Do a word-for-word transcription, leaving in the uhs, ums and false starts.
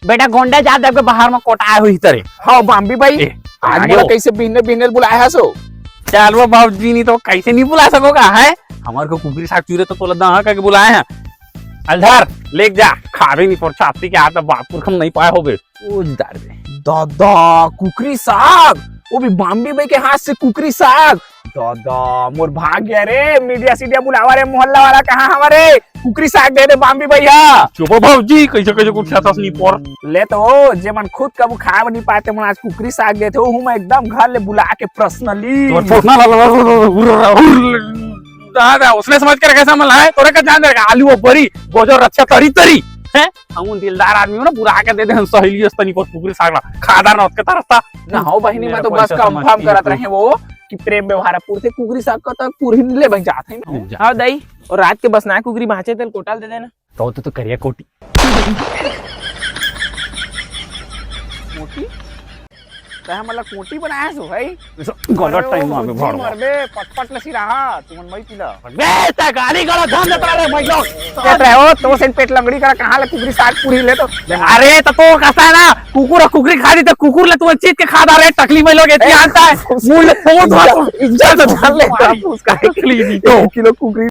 बेटा गोंडा जात जाके बाहर में कोटाए होही तरे। हाँ बाम्बी भाई, ए, आज आगे मोला हो। कैसे बिहने बिहने बुलाए हस ओ? चल वो बाबूजी, नहीं तो कैसे नहीं बुला सकोगा है? हमारे को कुकरी साग चूरे तो तोला दा कह के बुलाए हैं। अलधर, लेके जा, खावे नहीं पर छाती के आता बापुर खम नहीं पाए होबे। ओ दादा, कुकरी साग, वो भी बाम्बी भाई के हाथ से कुकरी साग। दादा, मोर भाग्य रे, मीडिया सीडिया बुलावा रे, मोहल्ला वाला कहाँ हमारे? कुकरी साग दे दे बाम्बी भैया। चुप हो भौजी, कैसे कैसे कुछ खातास नहीं पर। ले तो, जे मन खुद कबू खाए नहीं पाते, मन आज कुकरी साग देते हो, हूँ मैं एकदम घर ले बुला के पर्सनली। तोर पर्सनल दादा, उसने समझ के रखे सामान लाए, तोरे का जान देगा, आलू और बरी, गोजर अच्छा तरी तरी, हैं? हम उन दिलदार आदमी हो ना, बुला के दे दे, हम सहेली अस तनी पर कुकरी साग ला, खादा ना उसके तरस था। ना हो बहिनी, मैं तो बस कंफर्म करत रहे वो कि प्रेम व्यवहार पूरथे, कुकरी साग का तो कुरही ले बन जात है ना। हाँ दाई, और रात के बस ना कुकरी बाँचे तेल कोटाल दे देना। तो तो, तो करिया कोटी। कोटी? तै हमला कोटी बनाए सो भाई। गलत टाइम में मरबे, पटपट लसी रहा, तुमन मई पिला। बे, तै गाली गलत ध्यान देता रे, मैं लोग। देत रहे हो, तो से पेट लंगड़ी करा, कहाँ ले कुकरी साग पूरी ले तो। अरे, तो, तो कहता है ना, कुकुर और कुकरी खा दी, तो कुकुर ले तुमन चीत के खा दा रे, टकली में लोग एती ए, आता है। मुंह ले फोड़ दो। इज्जत, इज्जत तो जान ले, उसका टकली नहीं तो। एक किलो कुकरी